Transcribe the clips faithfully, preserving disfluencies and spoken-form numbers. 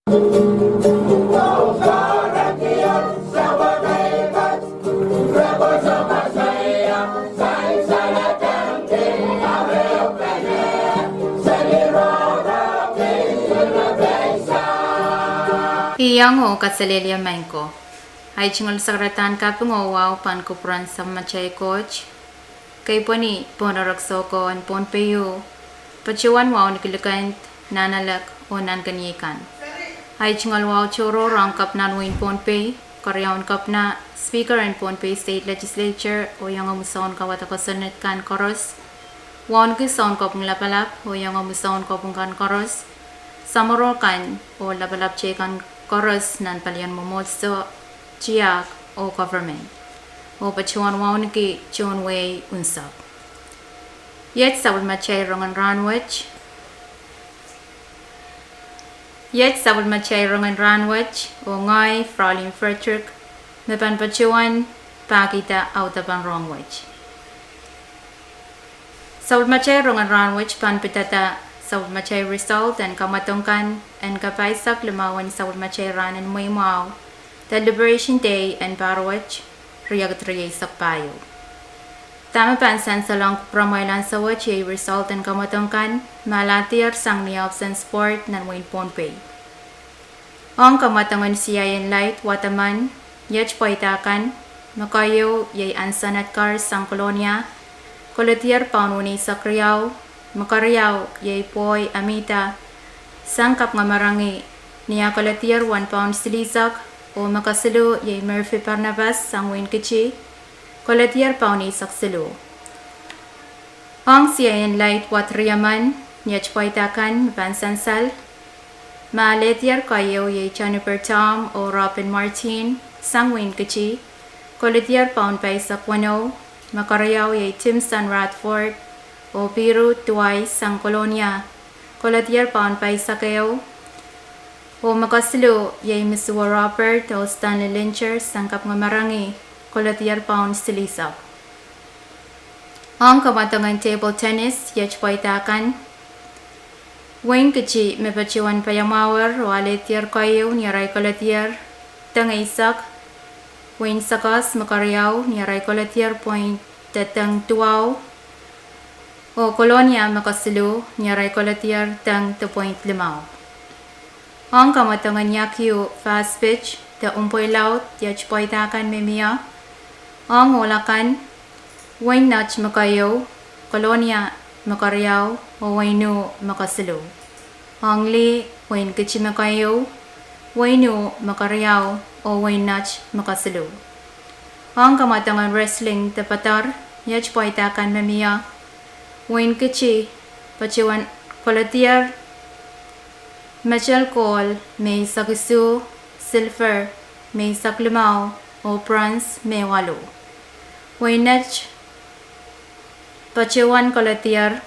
Iang oh kaselehlie maing ko. Ahi tungoal sakaradahn kaping oh wahu pahn kupwuren Samatail Koht, keipweni pohn erekiso ko en Pohnpei, patohwan wauneki likend, nahnalek oh nahnken ieikan. Ahi tungoal wahu tohrohr ong Kepinahn wein Pohnpei, keriaun Kepina, Speaker en Pohnpei State Legislature, oh iangahki sounkawada kosonned kan koaros, wauneki Sounkopwung Lapalap oh iangahki sounkopwung kan koaros, samworo kan oh lapalap teikan koaros nan palien mwomwohdiso, tiahk oh government, oh patohwan wauneki tohn wehi unsek. Iet sapwellimatail rongen rahnwet. Iet sapwellimatail rongen rahnwet, oh ngehi Fraulein Frederick me pahn patohwan pahkihda audepen rohng wet. Sapwellimatail rongen rahnwet pahn pidada sapwellimatail result en kamwadong kan en kapahisek limau en sapwellimatail rahn en mweimwahu, de Liberation Day en pahr wet, riekid rieisek pahieu. Dahme pahn sansalohng kupwuramwail ansou wet iei result en kamwadong kan me alahdier sang ni absence board nan wein Pohnpei. Ong kamwadong en C I N Light wadaman, iet pweida kan, me keieu iei Anson Edgar sang Kolonia, koledier paun weneisek riau, me keriau iei Poi Amida sang Kapingamarangi, ni ah koledier wen paun silihsek, oh me kesiluh iei Murphy Barnabas sang wein Kiti, koledier paun eisek siluh. Ong C I N Light wad riemen, iet pweida kan me pahn sansal, me alehdier keieu iei Jennifer Tom oh Robin Martin sang wein Kiti, koledier paun pahisek weneu, me keriau iei Timson Radford oh Piru Duwai sang Kolonia, koledier paun pahisek ehu, oh me kesiluh iei Misuo Robert oh Stanley Lincher sang Kapingamarangi, koledier paun silihsek. Ong kamwadong en table tennis, iet pweida kan, wein Kiti me patohwan paiamwahuer oh alehdier keieu ni arail koledier deng eisek, wein Sekos me keriau ni arail koledier point deng duwau, oh Kolonia me kesiluh ni arail koledier deng de point limau. Ong kamwadong en iakiu fast pitch de umpwei laud, iet pweida kan me mie. Ong ohl akan, wein Net me keieu, Kolonia me keriau oh wein Nuh me kesiluh. Ong lih, wein Kiti me keieu, wein Nuh me keriau oh wein Net me kesiluh. Ong kamwadong en wrestling de padar, iet pweida kan me mie. Wein Kiti patohwan koledier medal gold me eisek isuh, silver me eisek limau, oh bronze me waluh. Wein Net patohwan koledier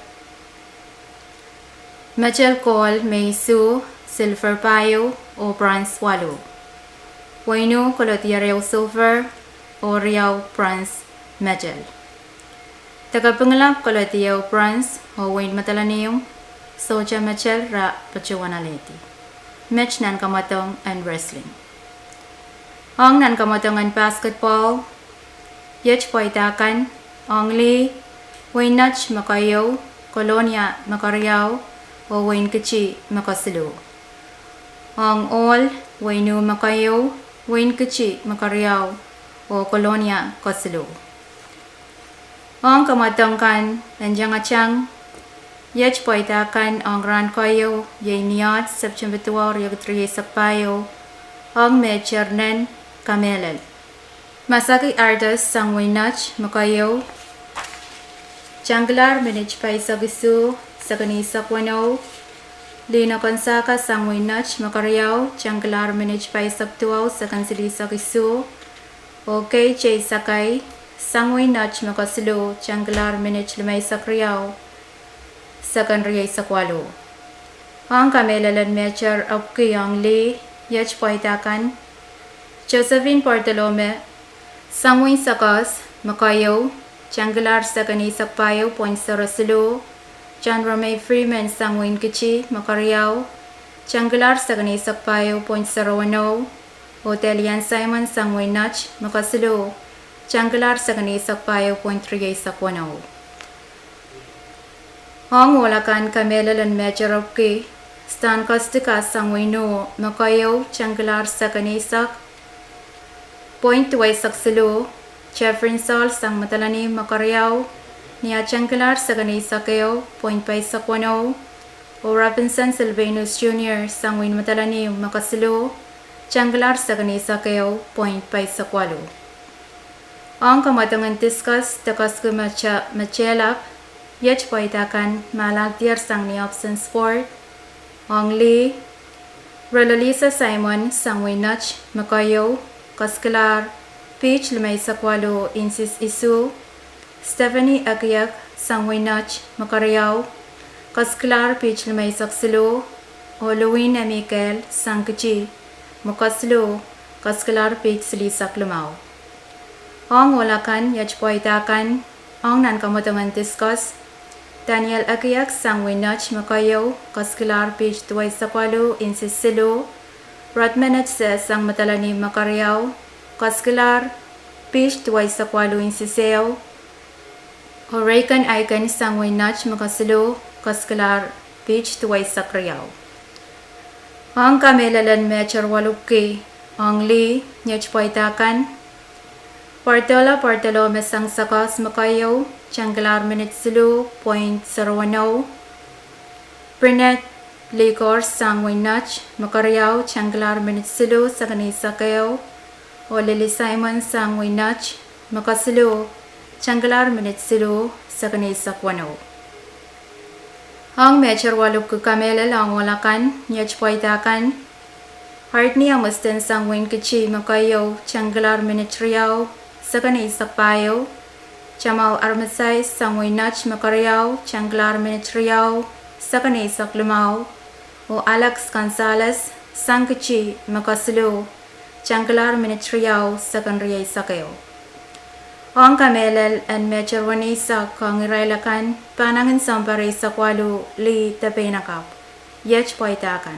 medal gold me isuh, silver pahieu, oh bronze waluh. Wein Nuh koledier ehu silver oh riau bronze medal. De Kapingala koledi ehu bronze oh wein Madolenihmw sohte medal re patohwan alehdi. Met nan kamwadong en wrestling. Ong nan kamwadong en basketball, iet pweida kan, ong lih, wein Net me keieu, Kolonia me keriau oh wein Kiti me kesiluh. Ong ohl, wein Nuh me keieu, wein Kiti me keriau oh Kolonia kesiluh. Ong kamwadong kan en tangatang, iet pweida kan ong rahn keieu iei Niehd, Septempe duwau, riekid rieisek pahieu, ong mehter nen kamehlel. Masaki Ardis sang wein Net me keieu, tangkilahr minit pahisek isuh, seken eisek weneu. Lina Gonzaga sang wein Net me keriau, tangkilahr minit pahisek duwau, seken silihsek isuh. Oh K J Sakai sang wein Net me kesiluh, tangkilahr minit limeisek riau, seken rieisek waluh. Ong kamehlelen mehter epwiki ong lih, iet pweida kan, Josephine Bartolome sang wein Sekos me keieu, tangkilahr seken eisek pahieu point zero siluh. John Romei Freeman sang wein Kiti me keriau, tengkilahr sekin eisek pahieu point zero weneu, oh Delian Simon sang wehin Nett me kesiluh, tengkilahr sekin eisek pahieu point rieisek weneu. Ong ohl akan, kamehlel en Major Opki, Stan Kostka sang wehin Nuo me keieu, tengkilahr sekin eisek point duweisek siluh, Jeffrin Saul sang Madolenihmw me keriau, ni ah tengkilahr sekin eisek ehu point paisek weneu, oh Robinson Sylvanus Junior sang wehin Madolenihmw me kesiluh, tengkilahr sekin eisek ehu point paisek waluh. Ong kamwadingen discus de kesukuhla me tehlap, iet pweida kan me alahngdier sang ni option sport. Ong lih, Relolisa Simon sang wehin Nett me keieu, kesikilahr piht limeisek waluh inches isuh, Stephanie Ekiek sang wehin Nett me keriau, kesikilahr piht limeisek siluh, oh Lewin Emikel sang Kiti me kesiluh, kesikilahr piht silihsek limau. Ong ohl akan, iet pweida kan ong nan kamwadingen discus, Daniel Ekiek sang wehin Nett me keieu, kesikilahr piht duweisek waluh inches siluh, Rodman Etse sang Madolenihmw me keriau, kesikilahr piht duweisek waluh inches ehu, oh Reagan Aiken sang wehin Nett me kesiluh, kesikilahr piht duweisek riau. Ong kamehlel en Major Walupki, ong lih, iet pweida kan, Bartola Bartolome sang Sakas me keieu, tengkilahr minit siluh point zero weneu, Brinette Likor sang wehin Nett me keriau, tengkilahr minit siluh sekin eisek ehu, oh Lily Simon sang wehin Nett me kesiluh, tengkilahr minit siluh sekin eisek weneu. Ong Major Walupki kamehlel ong ohl akan, iet pweida kan, Ardney Amusten sang wehin Kiti me keieu, tengkilahr minit riau sekin eisek pahieu, Jamal Armitage sang wehin Nett me keriau, tengkilahr minit riau sekin eisek limau, oh Alex Gonzalez sang Kiti me kesiluh, tengkilahr minit riau sekin rieisek ehu. Ong kamehlel en Major weneisek ong irail akan, pahnangin sounpar eisek waluh, lih de peinakapw, iet pweida kan,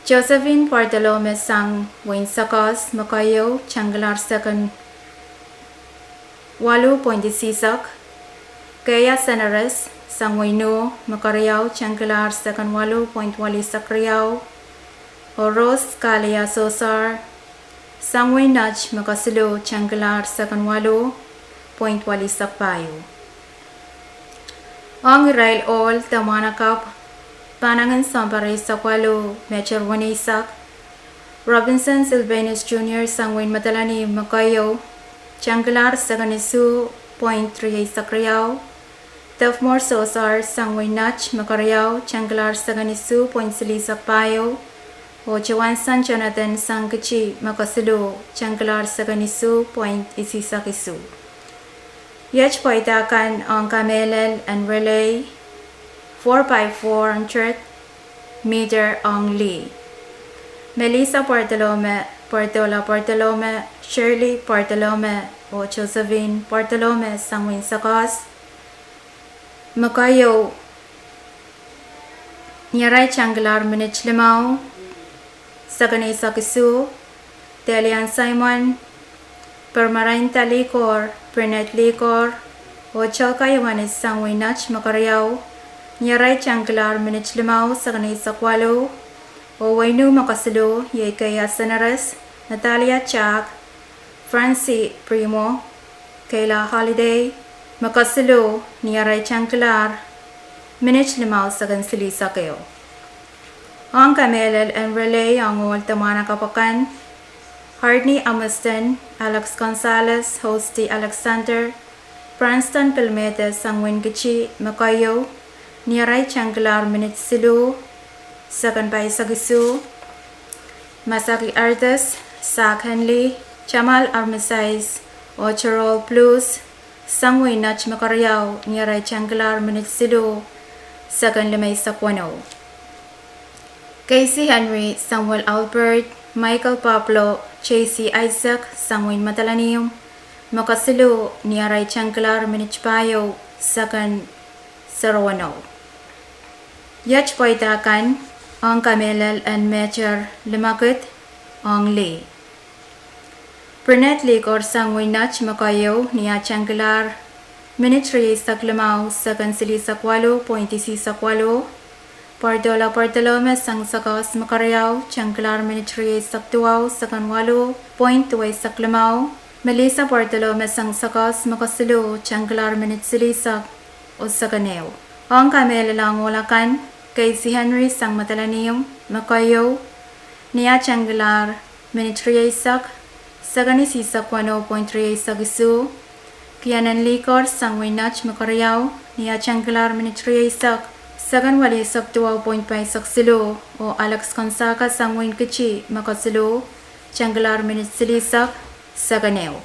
Josephine Bartolome sang wehin Sakas me keieu, tengkilahr sekin waluh point isisek, Keia Seneres sang wehin Nuo me keriau, tengkilahr sekin waluh point walisek riau, oh Rose Kalia Sosar sang wehin Nett me kesiluh, tengkilahr sekin waluh point walisek pahieu. Ong irail ohl de mwahnakapw, pahnangin sounpar eisek waluh, Major weneisek, Robinson Sylvanus Junior sang wehin Madolenihmw me keieu, tengkilahr sekin isuh point rieisek riau, Tefmor Sosar sang wehin Nett me keriau, tengkilahr sekin isuh point silihsek pahieu, oh Johanson Jonathan sang Kiti me kesiluh, tengkilahr sekin isuh point isisek isuh. Iet pweida kan ong kamehlel en relay four by four hundred meter ong lih, Melissa Bartolome, Bartola Bartolome, Shirley Bartolome, oh Josephine Bartolome sang wehin Sakas me keieu, ni arail tengkilahr minit limau sekin eisek isuh, Delian Simon, Permarainda Likor, Brinette Likor, oh Cholka Ioanis sang wehin Nett me keriau, ni arail tengkilahr minit limau sekin eisek waluh, oh wehin Nuh me kesiluh, iei Keia Seneres, Natalia Jack, Francie Primo, Kayla Holiday me kesiluh, ni arail tengkilahr minit limau sekin silihsek ehu. Ong kamehlel en relay ong ohl de mwahnakapw akan, Ardney Amusten, Alex Gonzalez, Hosty Alexander, Branston Pilmede sang wehin Kiti me keieu, ni arail tengkilahr minit siluh sekin paisek isuh, Masaki Ardes, Zach Henley, Jamal Armitage, oh Terrell Blues sang wehin Nett me keriau, ni arail tengkilahr minit siluh sekin limeisek weneu. Casey Henry, Samuel Albert, Michael Pablo, J C Isaac sang wehin Madolenihmw me kesiluh, ni arail tengkilahr minit pahieu sekin sero weneu. Iet pweida kan Ong kamehlel en meter limekid ong lih. Pwuned lih koaros sang wein Nett me keieu ni ah tengkilahr minit rieisek limau, seken silihsek waluh point isihsek waluh. Pwardohla Pwardolohme sang sakas me keriau, tengkilahr minit rieisek duwau, seken waluh point duweisek limau. Melissa Pwardolohme sang sakas me kesiluh, tengkilahr minit silihsek oh seken ehu. Ong kamehlelahng ohl akan, Casey Henry sang Madolenihmw me keieu ni ah tengkilahr minit rieisek, seken isihsek weneu point rieisek isuh. Kihenen lih koaros sang wein Nett me keriau ni ah tengkilahr minit rieisek, seken welihsek duwau point paisek siluh, oh Alex Gonzaga sang wein Kiti me kesiluh, tengkilahr minit silihsek, seken ehu.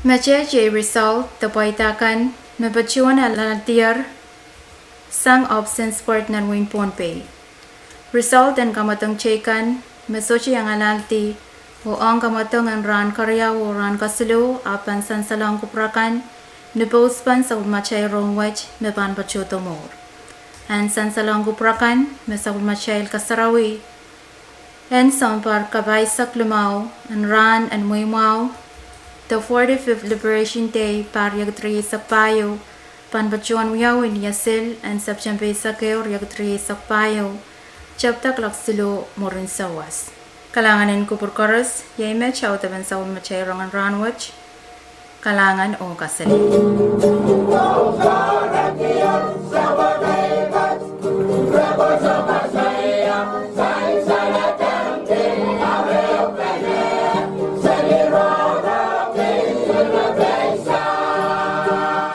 Mehteiet iei result de pweida kan me patohwan alaldier sang Hobsons Sport nan wein Pohnpei. Result en kamwadong teikan me sohte iang alaldi oh ong kamwadong en rahn keriau oh rahn kesiluh, ahpw pahn sansalohng kupwur akan ni pouspen sapwellimatail rong wet me pahn patohdo mour. En sansalohng kupwur akan me sapwellimatail kasarawi en sounpar kapahisek limau en rahn en mweimwahu de forty-fifth Liberation Day pahr riekid rieisek pahieu pahn patohwan wiawi ni Asil en September eisek ehu, riekid rieisek pahieu, tepda kuloak siluh mwurin sawas. Kalahngan en kupwur koaros, iei met audepen sapwellimatail rong en rahn wet. Kalahngan oh kaselehlie.